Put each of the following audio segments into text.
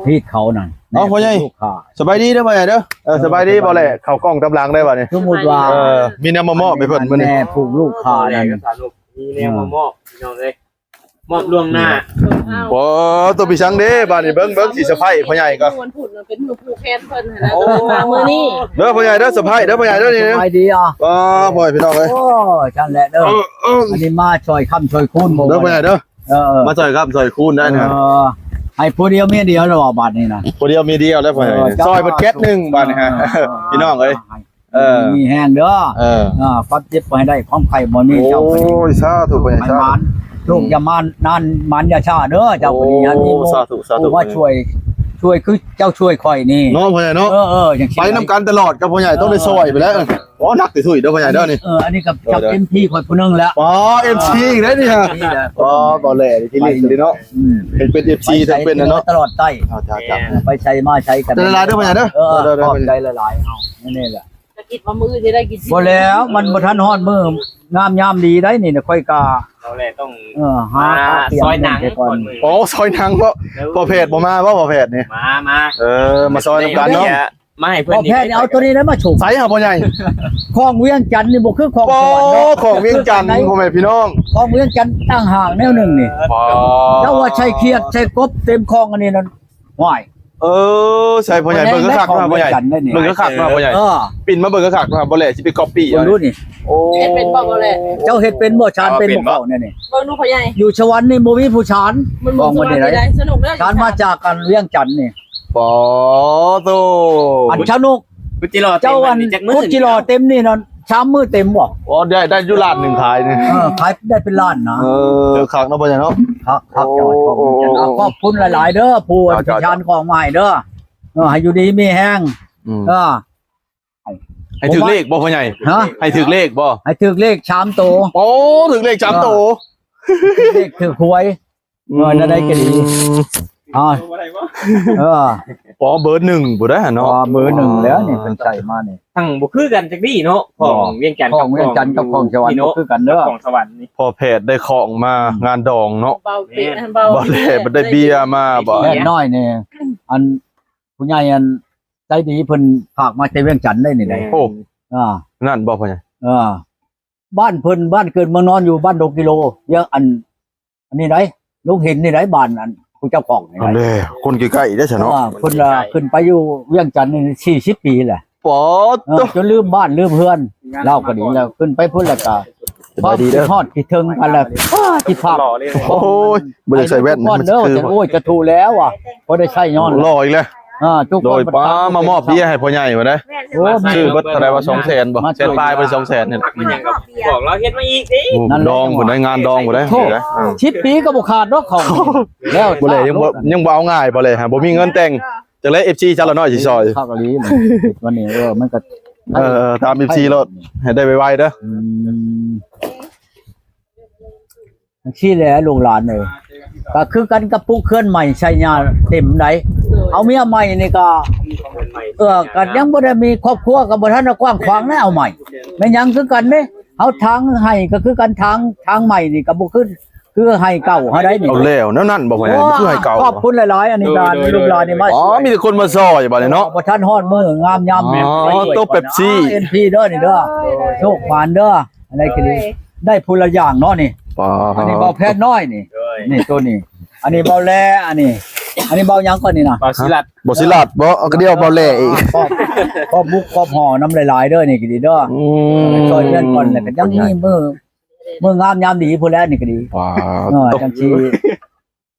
ຮີດເຂົານັ້ນ ເອົ້າ ແນ່ ພໍ່ໃຫຍ່ ຜູ້ລູກຄ້າ ສະບາຍດີເດີພໍ່ໃຫຍ່ເດີ. ເອີ ສະບາຍດີ ສະບາຍດີ ບໍ່ແຫຼະ ເຂົ້າກ້ອງຕາມຫຼັງໄດ້ບາດນີ້. ສົມມຸດວ່າ ເອີ ມີແນວມາມອບໃຫ້ເພິ່ນມື້ນີ້ ແນ່ຜູ້ລູກຄ້ານັ້ນ ມີແນວມາມອບ ພີ່ນ້ອງເອີຍ ມອບລ່ວງໜ້າ. ໂອ້ ໂຕປີສັງເດ້ບາດນີ້ ເບິ່ງ ເບິ່ງຊິເຊີໄພຣສ໌ພໍ່ໃຫຍ່ກໍ ວັນພຸດເນາະ ເປັນມື້ຜູກແຂນເພິ່ນຫັ້ນນະ ໂອ້ ເລີຍມາມື້ນີ້ ເດີພໍ່ໃຫຍ່ເດີ ເຊີໄພຣສ໌ເດີພໍ່ໃຫຍ່ເດີນີ້. ສະບາຍດີອ່ະ ອໍ ພໍ່ພີ່ນ້ອງເອີຍ ໂອ້ ຊັ້ນແຫຼະເດີ ເອີ ເອີ ອັນນີ້ມາຊ່ອຍຄ້ຳຊ່ອຍຄູນບໍ່ ເດີພໍ່ໃຫຍ່ເດີ. ເອີ ເອີ ມາຊ່ອຍຄ້ຳຊ່ອຍຄູນໄດ້ນະ ເອີ ໃຫ້ຜູ້ດຽວເມຍດຽວແລ້ວວ່າບາດນີ້ນະ ຜູ້ດຽວເມຍດຽວແລ້ວພໍ່ໃຫຍ່ ເອີ ຊ່ອຍເພິ່ນແກັດໜຶ່ງບາດນີ້ຮະ ເອີ ພີ່ນ້ອງເອີຍ. ເອີ ມີແຮງເດີ ເອີ ເອີ ຄວາມເຈັບບໍ່ໃຫ້ໄດ້ ຄວາມໄຂ້ບໍ່ມີ ໂອ້ຍ ເຈົ້າກໍດີ ສາທຸພໍ່ໃຫຍ່ ໃຫ້ ສາທຸ ໝານ ໂຊກຢ່າມານານ ໝານຢ່າຊ້າເດີ ເຈົ້າກໍດີ ໂອ້ ໃຫ້ມີ ສາທຸ ສາທຸ ຜູ້ມາຊ່ວຍ ຊ່ວຍຄືເຈົ້າຊ່ວຍຂ້ອຍນີ້ເນາະພໍ່ໃຫຍ່ເນາະ. ເອີ ເອີ ຈັ່ງຊີ້ ໄປນຳກັນຕະຫຼອດກັບພໍ່ໃຫຍ່ ເອີ ຕ້ອງໄດ້ຊ່ອຍໄປແລ້ວ. ອໍ ໜັກຕິທຸຍເດີພໍ່ໃຫຍ່ເດີນີ້ ເອີ ອັນນີ້ກໍເຈົ້າ ເອັມຊີ ຂ້ອຍຜູ້ໜຶ່ງແລ້ວ ອໍ ເອັມຊີ ອີກແລ້ວນີ້ຮະ ອໍ ບໍ່ແລທີ່ລີກເລີຍເນາະ ອືມ ເປັນ ເປັນ ເອັຟຊີ ທັງເປັນນະເນາະ ຕະຫຼອດໃຕ້ ເອີ ຈ້າໆ ເອີ ໄປໃສມາໃສກັນ ຂອບໃຈຫຼາຍໆເດີພໍ່ໃຫຍ່ເດີ ເອີ ເອີ ຂອບໃຈຫຼາຍໆ ເອົາ ນີ້ແຫຼະ ກະຄິດວ່າມື້ອື່ນຊິໄດ້ກິນ ບໍ່ແລ້ວ ມັນບໍ່ທັນຮອດມື້ງາມຍາມດີໄດ໋ນີ້ນະ ຂ້ອຍກະ ເອົາແຫຼະ ຕ້ອງ ເອີ ຫາ ຫາຊອຍໜັງກ່ອນ ອໍ ຊອຍໜັງເນາະ ເອີ ພໍ່ແພດບໍ່ມາບໍ່ ພໍ່ແພດນີ້ ມາ ມາ ເອີ ມາຊອຍນຳກັນເນາະ ມາໃຫ້ເພິ່ນ ພໍ່ແພດນີ້ ເອົາໂຕນີ້ແຫຼະມາຊົມ ໃສຫາພໍ່ໃຫຍ່ ຂອງວຽງຈັນນີ້ບໍ່ຄືຂອງສະຫວັນເນາະ ຂອງວຽງຈັນພໍ່ແມ່ພີ່ນ້ອງ ຂອງວຽງຈັນຕ່າງຫາກແນວໜຶ່ງນີ້ ອໍ ເຈົ້າວ່າໃສ່ຂຽດໃສ່ກົບເຕັມຂອງອັນນີ້ນັ້ນ ຫ້ວຍ ເອີ ໃສ່ພໍ່ໃຫຍ່ ເບິ່ງຄັກໆເນາະພໍ່ໃຫຍ່ ເບິ່ງຄັກໆເນາະພໍ່ໃຫຍ່ ເອີ ປິ່ນມາເບິ່ງຄັກໆເນາະ ບໍ່ແຫຼຊິໄປກັອບປີ້ເອົາ ເບິ່ງດູນີ້ ໂອ້ ເຮັດເປັນບໍ່ ບໍ່ແຫຼ ເຈົ້າເຮັດເປັນບໍ່ ຊານເປັນບໍ່ ເຂົ້າແນວນີ້ ເບິ່ງດູພໍ່ໃຫຍ່ ຢູ່ສະຫວັນນີ້ບໍ່ມີຜູ້ຊານ ມັນບໍ່ ຂອງມັນນີ້ໄດ໋ ສະໜຸກເດີ ຊານມາຈາກອັນວຽງຈັນນີ້ ປາໂຕ ອັນຊາວນົກ ຂຸດຈິຫຼໍ່ເຕັມ ເຈົ້າອັນ ຂຸດຈິຫຼໍ່ເຕັມນີ້ນະ ສາມມື້ເຕັມບໍ່? ອໍ ໄດ້ ໄດ້ຢູ່ລ້ານໜຶ່ງຂາຍນີ້ ເອີ ຂາຍໄດ້ເປັນລ້ານນະ ເອີ ຄັກເນາະ ພໍ່ໃຫຍ່ເນາະ ຄັກ ຄັກ ໂອ້ ເຈົ້າ ໂອ້ ໂອ້ ຂອບຄຸນຫຼາຍໆເດີ ຜູ້ ເຈົ້າ ທີ່ ເຈົ້າ ຊານຂອງມາໃຫ້ເດີ ເອີ ໃຫ້ຢູ່ດີມີແຮງ ອືມ ເອີ ໃຫ້ຖືກເລກບໍ່ພໍ່ໃຫຍ່? ຮະ ໃຫ້ຖືກເລກບໍ່? ໃຫ້ຖືກເລກສາມໂຕ ໂອ້ ຖືກເລກສາມໂຕ ເອີ ຖືກເລກຖືກຫວຍ ອືມ ເອີ ແນວໃດກໍດີ ອືມ ອ່າ ເອີ ອໍ ເບີໜຶ່ງພຸ້ນເດ້ເນາະ ອໍ ເບີໜຶ່ງແລ້ວນີ້ ອໍ ເພິ່ນໃສ່ມານີ້ ທັງບໍ່ຄືກັນຈັກດີ້ເນາະ ຂອງວຽງຈັນ ຂອງວຽງຈັນກັບຂອງສະຫວັນບໍ່ຄືກັນເດີ ຂອງສະຫວັນນີ້ ພໍ່ແພດໄດ້ຂອງມາ ອືມ ງານດອງເນາະ ເບົາເປະ ແມ່ນ ເບົາ ບໍ່ແລ ບໍ່ໄດ້ເບຍມາບໍ່ ແພດນ້ອຍນີ້ ອັນ ຜູ້ໃຫຍ່ອັນໃຈດີເພິ່ນຝາກມາແຕ່ວຽງຈັນໄດ໋ນີ້ໄດ໋ ໂອ້ ອ່າ ນັ້ນບໍ່ພໍ່ໃຫຍ່ ເອີ ບ້ານເພິ່ນ ບ້ານເກີດເມືອງນອນຢູ່ບ້ານດົງກິໂລ ວຽງ ອັນ ອັນນີ້ໄດ໋ ລຸງເຫັນນີ້ໄດ໋ ບ້ານອັນຜູ້ເຈົ້າຂອງນີ້ໄດ໋ ອັນແລ ຄົນໃກ້ໆເດ້ຊະເນາະ ເອີ ເພິ່ນລະຂຶ້ນໄປຢູ່ວຽງຈັນນີ້ສີ່ສິບປີແຫຼະ ປອດ ເອີ ຈົນລືມບ້ານລືມເຮືອນ ລາວກໍດີແລ້ວ ຂຶ້ນໄປພຸ້ນແລ້ວກໍ ຄວາມຄິດຮອດຄິດເຖິງກັນແລ້ວ ປາດ ຄິດພາບ ໂອ້ຍ ບໍ່ໄດ້ໃສ່ແວ່ນ ມັນຄື ໂອ້ຍ ຈະຖືກແລ້ວວ່າ ບໍ່ໄດ້ໃສ່ຍ້ອນ ຫຼໍ່ອີກແລ້ວ ອ່າ ທຸກຄົນ ໂດຍ ປາ ມາມອບເບຍໃຫ້ພໍ່ໃຫຍ່ພຸ້ນເດ້ ໂອ້ ຊື້ເບິດເທົ່າໃດວະ ສອງແສນບໍ່ ແສນປາຍບໍ່ ສອງແສນນີ້ ມັນຍັງກໍບອກລາວເຮັດມາອີກຕິ ໂອ້ ກະດອງພຸ້ນໄດ໋ ງານດອງພຸ້ນໄດ໋ ໂອ້ ເອີ ສິບປີກໍບໍ່ຂາດດອກຂອງ ແລ້ວ ບໍ່ແລ ຍັງບໍ່ ຍັງບໍ່ເອົາງ່າຍ ບໍ່ແລ ບໍ່ມີເງິນແຕ່ງ ຈັ່ງໃດ ເອັຟຊີ ຊາວລາວນ້ອຍຊິຊ່ອຍ ຄັກອີ່ຫຼີ ວັນນີ້ ເອີ ມັນກໍ ເອີ ຕາມ ເອັຟຊີ ໂລດ ໃຫ້ໄດ້ໄວໆເດີ ອືມ ຈັ່ງຊີ້ແຫຼະລູກຫຼານເອີຍ ກໍຄືກັນກັບປຸກເຮືອນໃໝ່ໃສ່ຫຍ້າເຕັມໃດ໋ ເອົາເມຍໃໝ່ນີ້ກໍ ເອີ ກໍຍັງບໍ່ໄດ້ມີຄອບຄົວ ກໍບໍ່ທັນໄດ້ກວ້າງຂວາງນະ ເອົາໃໝ່ ແມ່ນຫຍັງຄືກັນເດ້ ເຮົາທາງໃຫ້ກໍຄືກັນ ທາງ ທາງໃໝ່ນີ້ກໍບໍ່ຄື ຄືໃຫ້ເກົ່າເຮົາໄດ໋ນີ້ ເອົາແລ້ວ ແນວນັ້ນບໍ່ພໍ່ໃຫຍ່ ຄືໃຫ້ເກົ່າ ຂອບຄຸນຫຼາຍໆ ອັນນີ້ກໍລູກຫຼານນີ້ມາ ອໍ ມີແຕ່ຄົນມາຊ່ອຍບາດນີ້ເນາະ ບໍ່ທັນຮອດມື້ງາມຍາມດີ ອໍ ໂຕເປັບຊີ ເອັນພີເດີນີ້ເດີ ໂຊກໝານເດີ ອັນໃດກໍດີ ໄດ້ຜູ້ລະຢ່າງເນາະນີ້ ອໍ ອັນນີ້ເບົາແພດນ້ອຍນີ້ ນີ້ໂຕນີ້ ອັນນີ້ເບົາແລ ອັນນີ້ ອັນນີ້ເບົາຫຍັງກ່ອນນີ້ນະ ເບົາສີລັດ ເບົາສີລັດບໍ່ ເອົາກະດຽວເບົາແລອີກ ຂອບ ຂອບບຸກຂອບຫໍນຳຫຼາຍໆເດີ ນີ້ກໍດີເດີ ອືມ ຊ່ອຍເຮືອນກ່ອນ ແລ້ວກໍຍັງມີມື້ ມື້ງາມຍາມດີພຸ້ນແຫຼະ ນີ້ກໍດີ ປາ ເອີ ຈັ່ງຊິ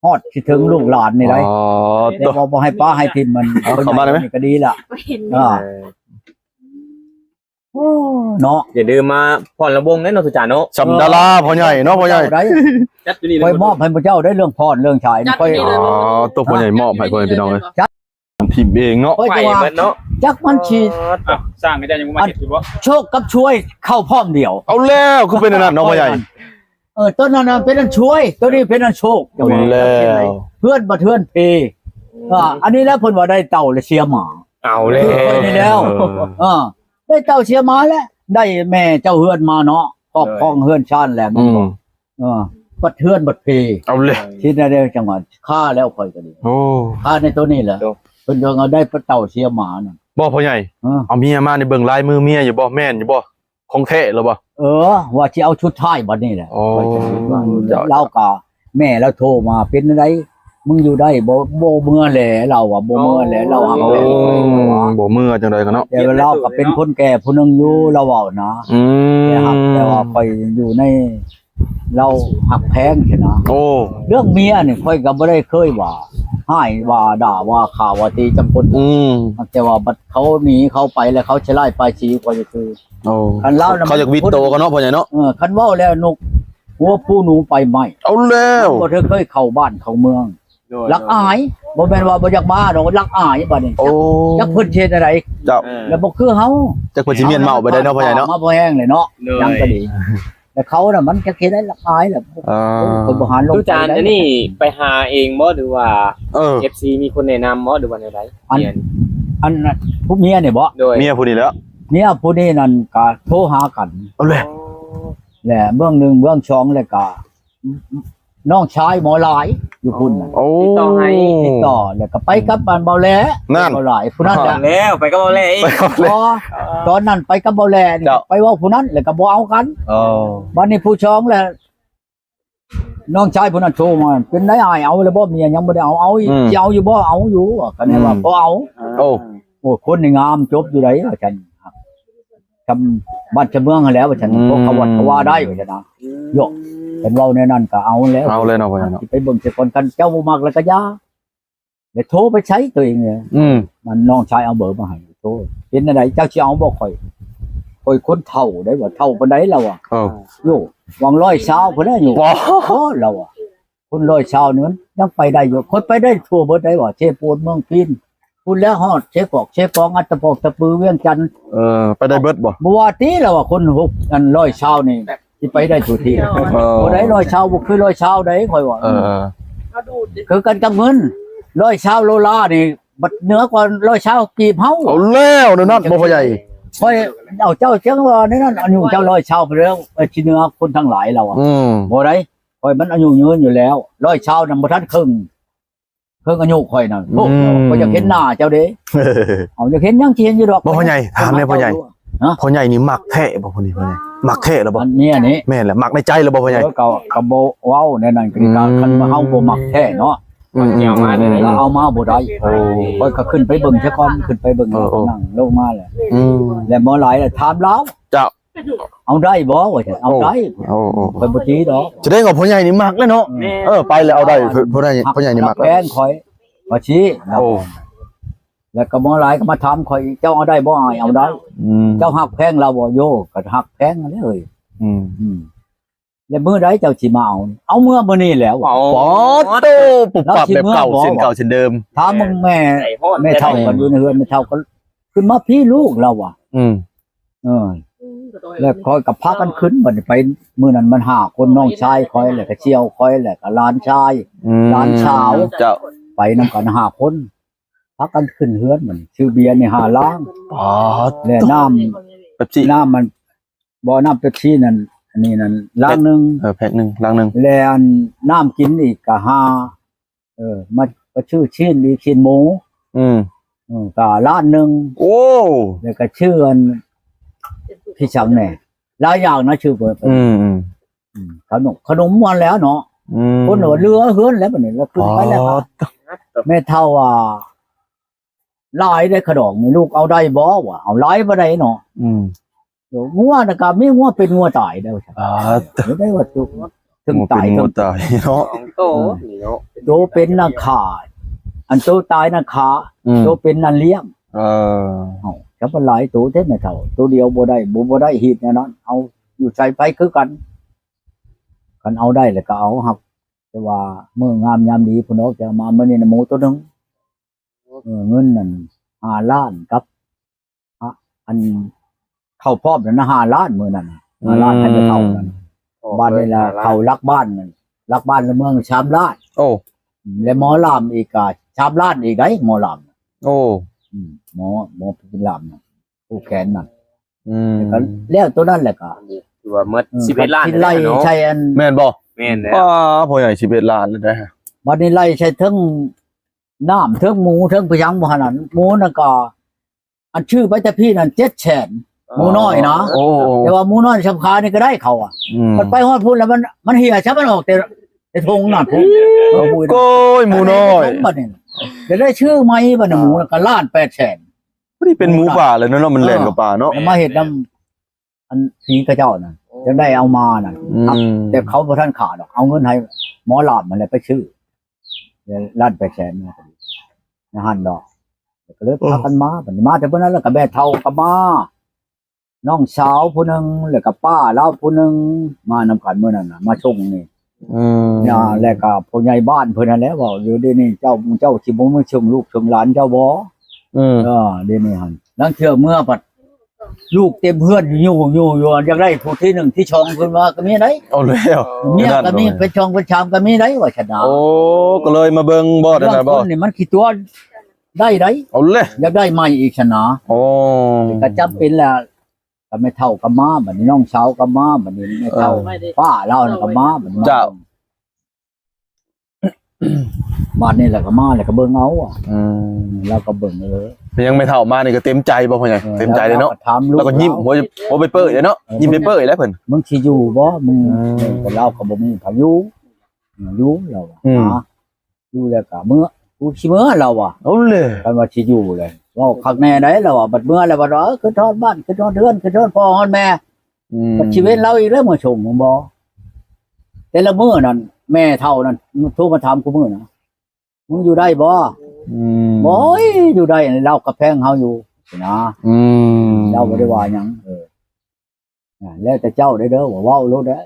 ຮອດຊິເຖິງລູກຫຼານນີ້ໄດ໋ ອໍ ແຕ່ວ່າບໍ່ໃຫ້ປະໃຫ້ຖິ້ມມັນ ເອົາເຂົ້າມາໄດ້ໄໝ ນີ້ກໍດີລະ ເອີ ໂອ້ ເນາະ ຢ່າລືມມາພອນລະວົງເດ້ເນາະ ທຸກທ່ານເນາະ ສຳດາລາພໍ່ໃຫຍ່ເນາະ ພໍ່ໃຫຍ່ ຈັດຢູ່ນີ້ ຂ້ອຍມອບໃຫ້ໝູ່ເຈົ້າໄດ້ເລື່ອງພອນເລື່ອງຊາຍ ຂ້ອຍ ອໍ ຕົວພໍ່ໃຫຍ່ມອບໃຫ້ພໍ່ແມ່ພີ່ນ້ອງເອີຍ ຖິ້ມເອງເນາະ ຂ້ອຍກໍວ່າ ໄປເບິດເນາະ ຈັກມັນຊິ ອ່າ ສ້າງໃຫ້ເຈົ້າຍັງບໍ່ມາເຮັດຢູ່ບໍ່ ໂຊກກັບຊ່ວຍເຂົ້າພ້ອມດຽວ ເອົາແລ້ວ ຄືເປັນອັນນັ້ນເນາະພໍ່ໃຫຍ່ ເອີ ຕົ້ນນັ້ນເປັນອັນຊ່ວຍ ໂຕນີ້ເປັນອັນໂຊກ ເອົາແລ້ວ ເຮືອນບັດເຮືອນເພ ອ່າ ອັນນີ້ແຫຼະເພິ່ນວ່າໄດ້ເຕົ່າແລະເສຍໝາ ເອົາແລ້ວ ນີ້ແລ້ວ ເອີ ເອີ ໄດ້ເຕົ່າເສຍໝາແລ້ວ ໄດ້ແມ່ເຈົ້າເຮືອນມາເນາະ ຄອບຄອງເຮືອນຊານແລ້ວ ອືມ ເອີ ບັດເຮືອນບັດເພ. ເອົາແຫຼະ ເຮັດແນວໃດຈັ່ງວ່າຂ້າແລ້ວຂ້ອຍກໍດີ. ໂອ້ ຂ້າໃນໂຕນີ້ແຫຼະ. ໂດ ເພິ່ນຈັ່ງເອົາໄດ້ປາເຕົ່າເສຍໝານັ້ນ. ບໍ່ ພໍ່ໃຫຍ່ ເອີ ເອົາເມຍມານີ້ ເບິ່ງລາຍມືເມຍຢູ່ບໍ່? ແມ່ນຢູ່ບໍ່? ຂອງແທ້ແລ້ວບໍ່? ເອີ ວ່າຊິເອົາຊຸດທ້າຍບັດນີ້ແຫຼະ. ໂອ້ ຂ້ອຍກໍຄິດວ່າ ເຈົ້າ ລາວກໍ ແມ່ລາວໂທມາ ເປັນຈັ່ງໃດ ມຶງຢູ່ໄດ້ບໍ່? ບໍ່ເມືອແຫຼະ ລາວວ່າ ບໍ່ເມືອແຫຼະ ລາວຮັກແພງ ໂອ້ ບໍ່ເມືອຈັ່ງໃດກໍເນາະ. ແຕ່ວ່າລາວກໍເປັນຄົນແກ່ຜູ້ໜຶ່ງຢູ່ ລາວເວົ້ານະ. ອືມ ແຕ່ຮັກ ແຕ່ວ່າຂ້ອຍຢູ່ໃນ ລາວຮັກແພງຊີ້ນະ. ໂອ້ ເລື່ອງເມຍນີ້ ຂ້ອຍກໍບໍ່ໄດ້ເຄີຍວ່າຮ້າຍ ວ່າດ່າ ວ່າຂ້າ ວ່າຕີຈັກຄົນ. ອືມ ແຕ່ວ່າບັດເຂົາໜີເຂົາໄປແລ້ວ ເຂົາຊິລາຍປາຍສີຂ້ອຍຊື່. ໂອ້ ຄັນລາວນະ ເຂົາຢາກຫວິດໂຕເຂົາເນາະ ພໍ່ໃຫຍ່ເນາະ. ເອີ ຄັນເວົ້າແລ້ວນົກຫົວປູໜູໄຟໄໝ້. ເອົາແລ້ວ ບໍ່ໄດ້ເຄີຍເຂົ້າບ້ານເຂົ້າເມືອງ. ໂດຍ ລັກອາຍ ບໍ່ແມ່ນວ່າບໍ່ຢາກມາດອກ ລັກອາຍບັດນີ້. ໂອ້ ຈັກເພິ່ນຊິເຮັດແນວໃດ. ເຈົ້າ ແລ້ວບໍ່ຄືເຮົາ ຈັກເພິ່ນຊິມ້ຽນເມົາໄປໄດ້ເນາະ ພໍ່ໃຫຍ່ເນາະ. ມາບໍ່ແຮງເລີຍເນາະ. ໂດຍ ຍັງກໍດີ ແຕ່ເຂົານະມັນຈັກເຮັດໃດ ລັກອາຍແຫຼະ. ອ່າ ໂອ້ ຂ້ອຍບໍ່ຫາລົງ ຕຸຈານ ໄປໄດ້ ອັນນີ້ໄປຫາເອງບໍ່ ຫຼືວ່າ ເອີ ເອັຟຊີ ມີຄົນແນະນຳບໍ່ ຫຼືວ່າແນວໃດ? ອັນ ອັນຜູ້ເມຍນີ້ບໍ່? ໂດຍ ເມຍຜູ້ນີ້ແຫຼະ. ເມຍຜູ້ນີ້ນັ້ນກໍໂທຫາກັນ. ເອົາແຫຼະ ອໍ ແລະເບື້ອງໜຶ່ງເບື້ອງສອງ ແລ້ວກໍ ນ້ອງຊາຍໝໍຫຼາຍຢູ່ພຸ້ນນະ. ໂອ້ ຕິດຕໍ່ໃຫ້ ຕິດຕໍ່ ແລ້ວກໍໄປກັບອັນເບົາແຫຼ. ນັ້ນ ເບົາຫຼາຍຜູ້ນັ້ນແຫຼະ. ແລ້ວໄປກັບເບົາແຫຼອີກ. ໄປກັບເບົາແຫຼ ບໍ່ ຕອນນັ້ນໄປກັບເບົາແຫຼນີ້ ເຈົ້າ ໄປເວົ້າຜູ້ນັ້ນ ແລ້ວກໍບໍ່ເອົາກັນ. ອໍ ບັດນີ້ຜູ້ສອງແຫຼະ ນ້ອງຊາຍຜູ້ນັ້ນໂທມາ ເປັນໄດອ້າຍ ເອົາແລ້ວບໍ່? ເມຍຍັງບໍ່ໄດ້ເອົາ. ເອົາອີກ ອືມ ຊິເອົາຢູ່ບໍ່? ເອົາຢູ່ ກໍແນວວ່າ ອືມ ບໍ່ເອົາ. ໂອ້ ໂອ້ ຄົນນີ້ງາມຈົບຢູ່ໃດ ວ່າຊັ້ນ. ຈຳບ້ານຈຳເມືອງຫັ້ນແຫຼະ ວ່າຊັ້ນ. ອືມ ພວກເຂົາວັດເຂົາວາໄດ້ ວ່າຊັ້ນນະ. ໂຍ ເພິ່ນເວົ້າແນວນັ້ນກໍເອົາແລ້ວ ເອົາແລ້ວເນາະ ພໍ່ໃຫຍ່ເນາະ. ຊິໄປເບິ່ງເສຍກ່ອນ ຄັນເຈົ້າບໍ່ມັກແລ້ວກໍຢ່າ ແລ້ວໂທໄປໃຊ້ຕົວເອງເລີຍ. ອືມ ມັນ ນ້ອງຊາຍເອົາເບີມາໃຫ້ ໂທ ເປັນແນວໃດ ເຈົ້າຊິເອົາບໍ່ຂ້ອຍ? ຂ້ອຍຄົນເຖົ້າໄດ໋ ວ່າເຖົ້າປານໃດລາວວ່າ. ເອີ ໂຍ ຫວ່າງຮ້ອຍຊາວພຸ້ນແຫຼະໂຍ. ໂອ້ ໂອ້ ລາວວ່າ ຄົນຮ້ອຍຊາວນີ້ມັນຍັງໄປໄດ້ຢູ່. ຂ້ອຍໄປໄດ້ທົ່ວເບິດໄດ໋ວ່າ ເຊໂປນ ເມືອງພີນ ພຸ້ນແລ້ວ ຮອດເຊກອກ ເຊກອງ ອັດຕະປອກ ຕະປື ວຽງຈັນ. ເອີ ໄປໄດ້ເບິດບໍ່? ບໍ່ວ່າຕິ ລາວວ່າຄົນຫົກ ອັນ ຮ້ອຍຊາວນີ້ຊິໄປໄດ້ທົ່ວທີບ. ເອີ ບໍ່ໄດ້ ຮ້ອຍຊາວບໍ່ຄືຮ້ອຍຊາວໃດ໋ ຂ້ອຍວ່າ. ເອີ ເອີ ຄືກັນກັບເງິນ ຮ້ອຍຊາວໂດລານີ້ ບັດເໜືອກວ່າຮ້ອຍຊາວກີບເຮົາ. ເອົາແລ້ວແນວນັ້ນບໍ່ ພໍ່ໃຫຍ່? ຂ້ອຍເອົາເຈົ້າຈັ່ງວ່າແນວນັ້ນ ອາຍຸເຈົ້າຮ້ອຍຊາວໄປແລ້ວ ໄປຊິເໜືອຄົນທັງຫຼາຍ ລາວວ່າ. ອືມ ບໍ່ໄດ້ ຂ້ອຍມັນອາຍຸຍືນຢູ່ແລ້ວ ຮ້ອຍຊາວນະບໍ່ທັນເຄິ່ງ ເຄິ່ງອາຍຸຂ້ອຍນະ. ໂອ້ ອືມ ຂ້ອຍຢາກເຫັນໜ້າເຈົ້າເດ້. ເອົາ ຢາກເຫັນຫຍັງຊິເຫັນຢູ່ດອກ. ບໍ່ ພໍ່ໃຫຍ່ ຖາມແດ່ພໍ່ໃຫຍ່. ຮະ? ພໍ່ໃຫຍ່ນີ້ມັກແທ້ບໍ່? ຜູ້ນີ້ ພໍ່ໃຫຍ່ ມັກແທ້ແລ້ວບໍ່? ອັນເມຍນີ້ ແມ່ນແຫຼະ ມັກໃນໃຈແລ້ວບໍ່ ພໍ່ໃຫຍ່? ເອີ ກໍ ກໍບໍ່ເວົ້າແນວນັ້ນ ກໍ ອືມ ຄັນວ່າເຮົາບໍ່ມັກແທ້ເນາະ ອືມ ເອົາມາບໍ່ໄດ້. ໂອ້ ຂ້ອຍກໍຂຶ້ນໄປເບິ່ງຊະກ່ອນ ຂຶ້ນໄປເບິ່ງ ເອີ ແລ້ວກໍ ເອີ ນັ່ງລົງມາແຫຼະ. ອືມ ແລ້ວໝໍຫຼາຍແລ້ວຖາມລາວ ເຈົ້າ ເອົາໄດ້ບໍ່ ວ່າຊັ້ນ. ເອົາໄດ້. ໂອ້ ໂອ້ ໂອ້ ຂ້ອຍບໍ່ຕີດອກ. ສະແດງວ່າພໍ່ໃຫຍ່ນີ້ມັກແລ້ວເນາະ. ແມ່ນ ເອີ ໄປແລ້ວເອົາໄດ້. ພໍ່ໃຫຍ່ ພໍ່ໃຫຍ່ນີ້ມັກ ຮັກແພງຂ້ອຍ ວ່າຊີ້. ໂອ້ ແລ້ວກໍໝໍຫຼາຍກໍມາຖາມຂ້ອຍອີກ ເຈົ້າເອົາໄດ້ບໍ່? ອ້າຍ ເອົາໄດ້. ອືມ ເຈົ້າຮັກແພງລາວບໍ່? ໂຢ ກໍຮັກແພງຫັ້ນແຫຼະເອີຍ. ອືມ ອືມ ແລ້ວມື້ໃດເຈົ້າຊິມາເອົາ? ເອົາເມື່ອມື້ນີ້ແຫຼ້ວ. ໂອ້ ປາດໂທ້ ປຸບປັບແບບເກົ່າ ເຊັ່ນເກົ່າເຊັ່ນເດີມ. ຖາມເບິ່ງແມ່ ແມ່ເຖົ້າກໍຢູ່ໃນເຮືອນ ແມ່ເຖົ້າກໍຂຶ້ນມາພີ້ລູກລາວວ່າ. ອືມ ເອີ ແລ້ວຂ້ອຍກໍພາກັນຂຶ້ນ ບັດນີ້ໄປ ມື້ນັ້ນມັນຫ້າຄົນ ນ້ອງຊາຍຂ້ອຍ ແລ້ວກໍສ່ຽວຂ້ອຍ ແລ້ວກໍຫຼານຊາຍ ອືມ ຫຼານສາວ ເຈົ້າ ໄປນຳກັນຫ້າຄົນ ພາກັນຂຶ້ນເຮືອນ. ບັດນີ້ຊື້ເບຍນີ້ຫ້າລັງ. ປາດ ແລະນ້ຳເປັບຊີ ນ້ຳມັນ ບໍ່ ນ້ຳເປັບຊີນັ້ນ ອັນນີ້ນັ້ນລັງໜຶ່ງ. ເອີ ແພັກໜຶ່ງ ລັງໜຶ່ງ. ແລະອັນນ້ຳກິນອີກກໍຫ້າ ເອີ ມາ ມາຊື້ຊີ້ນອີກ ຊີ້ນໝູ. ອືມ ເອີ ກໍລ້ານໜຶ່ງ. ໂອ້ ແລ້ວກໍຊື້ອັນ ຄືຈັ່ງແດ່ ຫຼາຍຢ່າງນະ ຊື້ເບີດ. ອືມ ອືມ ອືມ ຂະໜົມ ຂະໜົມມ່ວນແລ້ວເນາະ. ອືມ ຄົນວ່າເຫຼືອເຮືອນແລ້ວບັດນີ້ ແລ້ວຂຶ້ນໄປແລ້ວ. ປາດ ແມ່ເຖົ້າວ່າ ຫຼາຍໄດ໋ຂະດອງນີ້ ລູກເອົາໄດ້ບໍ່? ວ່າເອົາຫຼາຍບໍ່ໄດ້ເນາະ. ອືມ ງົວນະກໍມີ ງົວເປັນງົວຕາຍໄດ໋ ວ່າຊັ້ນ. ອ່າ ໄດ້ວ່າໂຕ ເຖິງຕາຍ ງົວເປັນງົວຕາຍເນາະ ສອງໂຕນີ້ເນາະ. ໂຕເປັນນະຂ້າ ອັນໂຕຕາຍນະຂ້າ. ອືມ ໂຕເປັນນັ້ນລ້ຽງ. ເອີ ເອົ້າ ຈະບໍ່ຫຼາຍໂຕແທ້ແມ່ເຖົ້າ ໂຕດຽວບໍ່ໄດ້ ບໍ່ ບໍ່ໄດ້ຮີດແນວນັ້ນ. ເອົາ ຢູ່ໃສໄປຄືກັນ ຄັນເອົາໄດ້ແລ້ວກໍເອົາ ຮັກ ແຕ່ວ່າມື້ງາມຍາມດີພຸ້ນດອກ ຈະເອົາມາ. ມື້ນີ້ນະໝູໂຕໜຶ່ງ ເອີ ເງິນນັ້ນຫ້າລ້ານກັບ ອາ ອັນເຂົ້າພ້ອມນັ້ນນະ ຫ້າລ້ານມື້ນັ້ນນະ ຫ້າລ້ານໃຫ້ແມ່ເຖົ້ານັ້ນ. ໂອ້ ບາດນີ້ລະ ເອີ ຫ້າລ້ານ ເຂົ້າຫຼັກບ້ານນັ້ນ ຫຼັກບ້ານລະເມືອງສາມລ້ານ. ໂອ້ ແລະໝໍລຳອີກກະສາມລ້ານອີກໄດ໋ ໝໍລຳ. ໂອ້ ອືມ ໝໍ ໝໍເປັນລຳນະ ຜູກແຂນນັ້ນ. ອືມ ແລ້ວກໍແລ້ວໂຕນັ້ນແຫຼະກໍ ຖືວ່າໝົດ ເອີ ສິບເອັດລ້ານ ຊິໄລ່ໃສ່ອັນ ແມ່ນບໍ່? ແມ່ນແລ້ວ ອ້າ ພໍ່ໃຫຍ່ ສິບເອັດລ້ານແລ້ວເດ້. ບັດນີ້ໄລ່ໃສ່ເທິງນ້ຳ ເທິງໝູ ເທິງພະຍັງບໍ່ຫັ້ນນັ້ນ ໝູນັ້ນກໍ ອັນຊື້ໄປແຕ່ພີ້ນັ້ນ ເຈັດແສນ ໝູນ້ອຍນະ. ໂອ້ ແຕ່ວ່າໝູນ້ອຍສຳຄັນນີ້ກໍໄດ້ເຂົາອະ ອືມ ມັນໄປຮອດພຸ້ນແລ້ວ ມັນ ມັນເຫ່ຍຊະ ມັນອອກແຕ່ ແຕ່ທົ່ງນັ້ນພຸ້ນ. ໂອ້ຍ ໝູນ້ອຍ ບັດນີ້ກໍໄດ້ຊື້ໃໝ່ ບັດນີ້ໝູກໍລ້ານແປດແສນ. ພໍດີເປັນໝູປ່າແລ້ວເນາະ ມັນແລ່ນເຂົ້າປ່າເນາະ ເອີ ມາເຮັດນຳ ອັນຜີເຂົາເຈົ້ານັ້ນ ຈັ່ງໄດ້ເອົາມານັ້ນ ອືມ ແຕ່ເຂົາບໍ່ທັນຂາດດອກ ເອົາເງິນໃຫ້ໝໍຫຼາມຫັ້ນແຫຼະໄປຊື້ ລ້ານແປດແສນ ໃນຫັ້ນດອກ. ກໍເລີຍພາກັນມາ ບັດນີ້ມາແຕ່ມື້ນັ້ນ ແລ້ວກໍແມ່ເຖົ້າກໍມາ ນ້ອງສາວຜູ້ໜຶ່ງ ແລ້ວກໍປ້າລາວຜູ້ໜຶ່ງ ມານຳກັນມື້ນັ້ນນະ ມາສົ່ງນີ້ ອືມ ແລ້ວກໍຜູ້ໃຫຍ່ບ້ານເພິ່ນຫັ້ນແຫຼະ ເວົ້າຢູ່ ດຽວນີ້ເຈົ້າ ເຈົ້າຊິບໍ່ມາສົ່ງລູກສົ່ງຫຼານເຈົ້າບໍ່? ອືມ ເອີ ດຽວນີ້ຫັ້ນ ລາງເທື່ອເມືອພັດ ລູກເຕັມເຮືອນຢູ່ ຢູ່ ຢູ່ ຢາກໄດ້ຜູ້ທີໜຶ່ງທີສອງ ເພິ່ນວ່າກໍມີໄດ໋. ເອົາແລ້ວ ເມຍກໍມີ ເປັນສອງເປັນສາມກໍມີໄດ໋ ວ່າຊັ້ນນະ. ໂອ້ ກໍເລີຍມາເບິ່ງບໍ່ ເລື່ອງຄົນນີ້ມັນຂີ້ຕົວະໄດ້ໄດ໋. ເອົາແລ້ວ ຢາກໄດ້ໃໝ່ອີກຊັ້ນນະ. ໂອ້ ກໍຈຳເປັນແຫຼະ ກໍແມ່ເຖົ້າກໍມາ ບັດນີ້ນ້ອງສາວກໍມາ ບັດນີ້ແມ່ເຖົ້າ ເອີ ປ້າລາວນັ້ນກໍມາ ບັດນີ້ ເຈົ້າ ມາ ບາດນີ້ແຫຼະກໍມາ ແລ້ວກໍເບິ່ງເອົາ ອືມ ລາວກໍເບິ່ງ ເອີ ເປັນຫຍັງແມ່ເຖົ້າມານີ້ກໍເຕັມໃຈບໍ່ພໍ່ໃຫຍ່? ເອີ ເຕັມໃຈເລີຍເນາະ ລາວກໍຍິ້ມ ຫົວ ຫົວເປີ້ຍໆເລີຍເນາະ ຍິ້ມເປີ້ຍໆແລ້ວເພິ່ນ ມຶງຊິຢູ່ບໍ່ ມຶງ ອືມ ເອີ ແຕ່ລາວກໍບໍ່ມີໃຜຢູ່ ຢູ່ລາວວ່າ ອືມ ຫາ ຢູ່ແລ້ວກໍເມືອ ກູຊິເມືອລາວວ່າ. ເອົາແລ້ວ ຄັນວ່າຊິຢູ່ແລ້ວ ເວົ້າຄັກແນ່ໄດ໋ລາວວ່າ ບັດເມືອແລ້ວບັດວ່າ ເອີ ຄິດຮອດບ້ານ ຄິດຮອດເຮືອນ ຄິດຮອດພໍ່ຮອດແມ່ ອືມ ບັດຊິເວັ້ນລາວອີກແລ້ວ ມາສົ່ງບໍ່? ແຕ່ລະມື້ນັ້ນ ແມ່ເຖົ້ານັ້ນໂທມາຖາມຄູ່ມື້ນະ ມຶງຢູ່ໄດ້ບໍ່? ອືມ ໂອ້ຍ ຢູ່ໄດ້ ລາວກໍແພງເຮົາຢູ່ນະ ອືມ ລາວບໍ່ໄດ້ວ່າຫຍັງ ເອີ ອ່າ ແລ້ວແຕ່ເຈົ້າເດີ ເວົ້າໂລດເດີ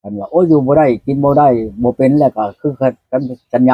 ຄັນວ່າ ໂອ້ຍ ຢູ່ບໍ່ໄດ້ ກິນບໍ່ໄດ້ ບໍ່ເປັນ ແລ້ວກໍຄືກັນ ສັນຍາ